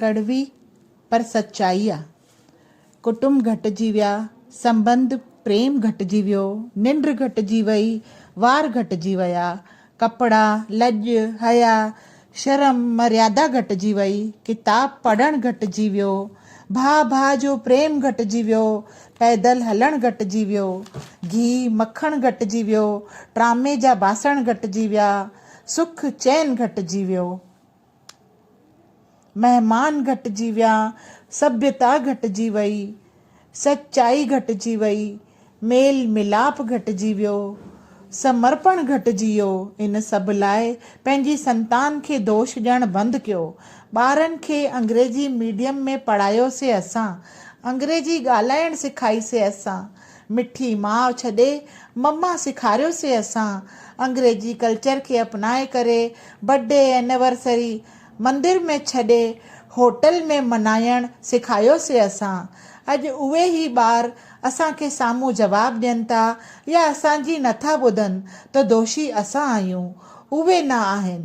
ڪڙوي پر سچائي آ. ڪٽنب گهٽجي ويا، سنٻنڌ پريم گهٽجي ويو، ننڊ گهٽجي وئي، وار گهٽجي ويا، ڪپڙا، لڄ، حيا، شرم، مريادا گهٽجي وئي، ڪتاب پڙهڻ گهٽجي ويو، ڀاء ڀاء جو پريم گهٽجي ويو، پيدل هلڻ گهٽجي ويو، گيهه مکڻ گهٽجي ويو، ٽرامي جا باسڻ گهٽجي ويا، سک چين گهٽجي ويو. مهمان گهٽجي ويا، سڀيتا گهٽجي وئي، سچائي گهٽجي وئي، ميل ميلاپ گهٽجي ويو، سمرپڻ گهٽجي ويو، ان سڀ لاء پنهنجي سنتان کي دوش ڏيڻ بند ڪيو. ٻارن کي انگريزي ميڊيم ۾ پڙهايوسي اسان، انگريزي ڳالهائڻ سکائي سي اسان، مٺي ماء ڇڏي مما سيکاريوسي اسان، انگريزي ڪلچر کي اپنائي ڪري برٿ ڊي اينيورسري مندر ۾ ڇڏي هوٽل ۾ منائڻ سکايوسي اسان، اڄ اهي ئي ٻار اسان کي سامهون جواب ڏين ٿا يا اسان جي نٿا ٻڌن ته دوشي اسان آهيون اهي نه آهن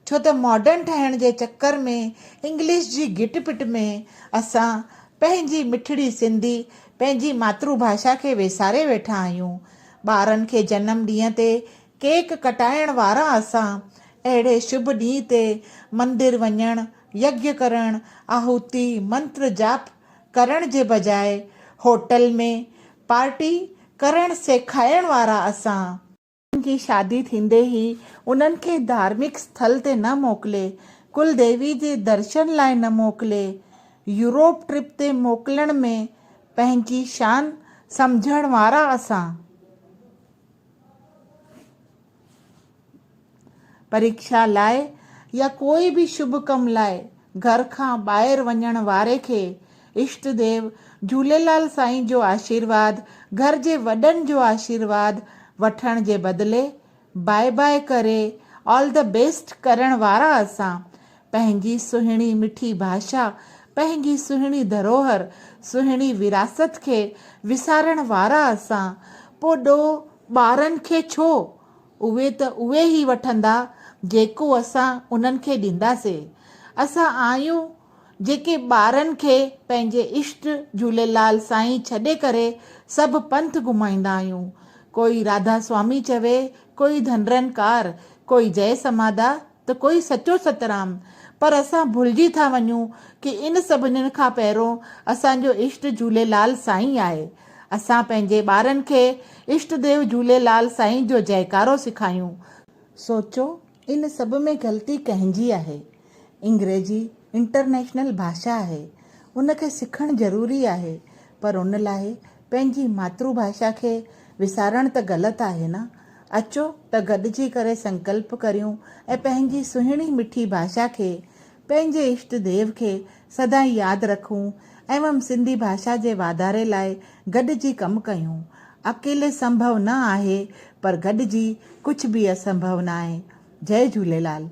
ڇو ته ماڊرن ٺهڻ جي چڪر ۾ انگلش جي گهٽ پٽ ۾ اسان پنهنجي مٺڙي سنڌي پنهنجي ماتر ڀاشا کي ويساري ويٺا آهيون. ٻارن کي جنم ڏينهن تي ڪيڪ ڪٽائڻ وارا اسان اهڙي شڀ ڏينهن تي مندر وڃڻ، يگيه ڪرڻ، آهوتي، منتر جاپ ڪرڻ جي بجاء هوٽل ۾ پارٽي ڪرڻ سيکائڻ وارا اسان. جي شادي ٿيندي ئي انهن کي ڌارمڪ اسٿل تي نه موڪلي، ڪل ديوي جي درشن لاء نه موڪلي، يورپ ٽرپ تي موڪلڻ ۾ پنهنجي شان سمجهڻ وارا اسان. پريکشا لاء يا ڪوئي به شڀ ڪم لاء گهر کان ٻاهر وڃڻ واري کي اشٽ ديو جهوليلال سائين جو آشيرواد، گهر جي وڏن جو آشيرواد وٺڻ جي بدلي باء باء ڪري آل the best ڪرڻ وارا اسان پنهنجي سهڻي مٺي ڀاشا، پنهنجي سهڻي ڌروهر، سهڻي وراثت کي وسارڻ وارا اسان پو ڏوهه ٻارن کي ڇو؟ اهي ته اهي ئي وٺندا جيڪو اسان انهن کي ڏينداسي. اسان آهيون جيڪي ٻارن کي پنهنجي اشٽ جهوليلال سائين ڇڏي ڪري سڀ پنٿ گهمائيندا آهيون. ڪوئي راڌا سوامي چوي، ڪوئي ڌنرنڪار، ڪوئي جئه سمادا ته ڪوئي سچو سترام. پر اسان ڀلجي ٿا وڃون ڪي ان سڀنين کان پهرون اسان جو اشٽ جهوليلال سائين آهي. اسان پنهنجي ٻارن کي اشٽ ديو جهوليلال سائين جو جئڪارو سکايون. سوچو ان سڀ ۾ غلطي ڪنهن جي آهي؟ انگريزي انٽرنيشنل ڀاشا آهي، ان کي سکڻ ضروري آهي، پر ان لاء پنهنجي ماتر ڀاشا کي وسارڻ ته غلط آهي نه؟ اچو ته گڏجي ڪري سنڪلپ ڪريون ۽ پنهنجي سهڻي مٺي ڀاشا کي، پنهنجي اشٽ ديو کي سدائين ياد رکون ايوم سنڌي ڀاشا جي واڌاري لاء گڏجي ڪم ڪيون. اڪيلي سنڀو نه آهي پر گڏجي ڪجهه به اسنڀو ناهي. جئي جهوليلال.